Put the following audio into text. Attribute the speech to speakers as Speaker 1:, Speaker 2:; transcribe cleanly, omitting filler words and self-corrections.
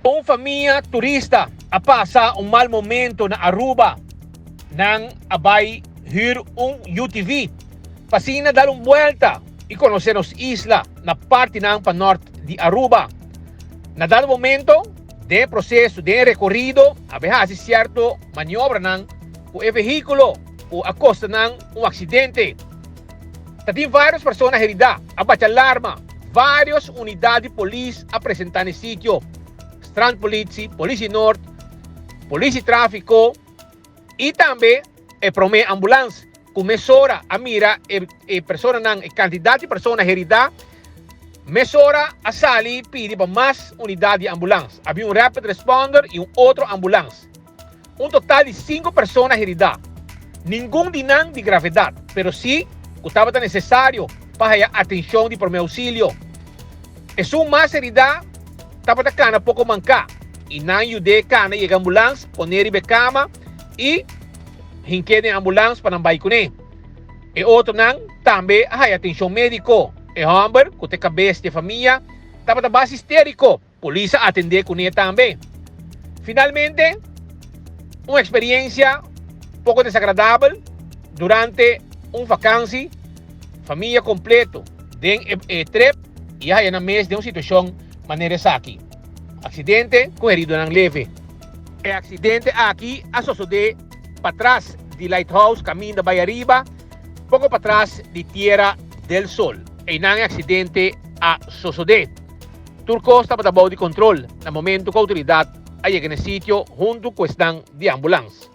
Speaker 1: Un famia turista a pasa un mal momento na Aruba. Nan a bai hür un UTV pa asina dar un buelta y conoce nos isla na partinan pa nort di Aruba. Na dado momento, den e proceso, den e recorido, a bay haci cierto maniobranan cu e vehiculo cu a costa nan un accidente. Ta tin varios persona herida, a bacha alarma, varios unidad di polis a presenta n'e sitio, Strandpolitie, Politie Noord, Politie Trafico y tambe e prome ambulans cu mesora a mira e e personanan, e cantidad di persona herida, mesora a sali pidi pa mas unidad di ambulans. A bin un rapid responder y un otro ambulans. Un total di sinku persona heridá, ningun di nan di gravedat, pero sí ku tabata nesesario pa haya atenshon di promé ousilio. Esun mas heridá tabata kana poko manká i nan yud'é kana yega ambulans, pon'é riba e kama i hink'é den ambulans pa nan bai kuné. E otronan tambe a haya atenshon médiko. E hòmber, ku ta e kabes di e famia, tabata bas histériko. Polis a atendé kuné tambe. Finalmente, un eksperiencia poko desagradabel durante un vakansi, famia kompleto den e trip i a haya nan mes den un situashon manera esaki. Aksidente ku heridonan leve. E aksidente aki a sosodé patras di Lighthouse kaminda bai ariba, poko patras di Tierra del Sol. Einan e aksidente a sosodé. Tur kos tabata bou di kontrol na momentu ku outoridat a yega na e sitio huntu ku esnan di ambulans.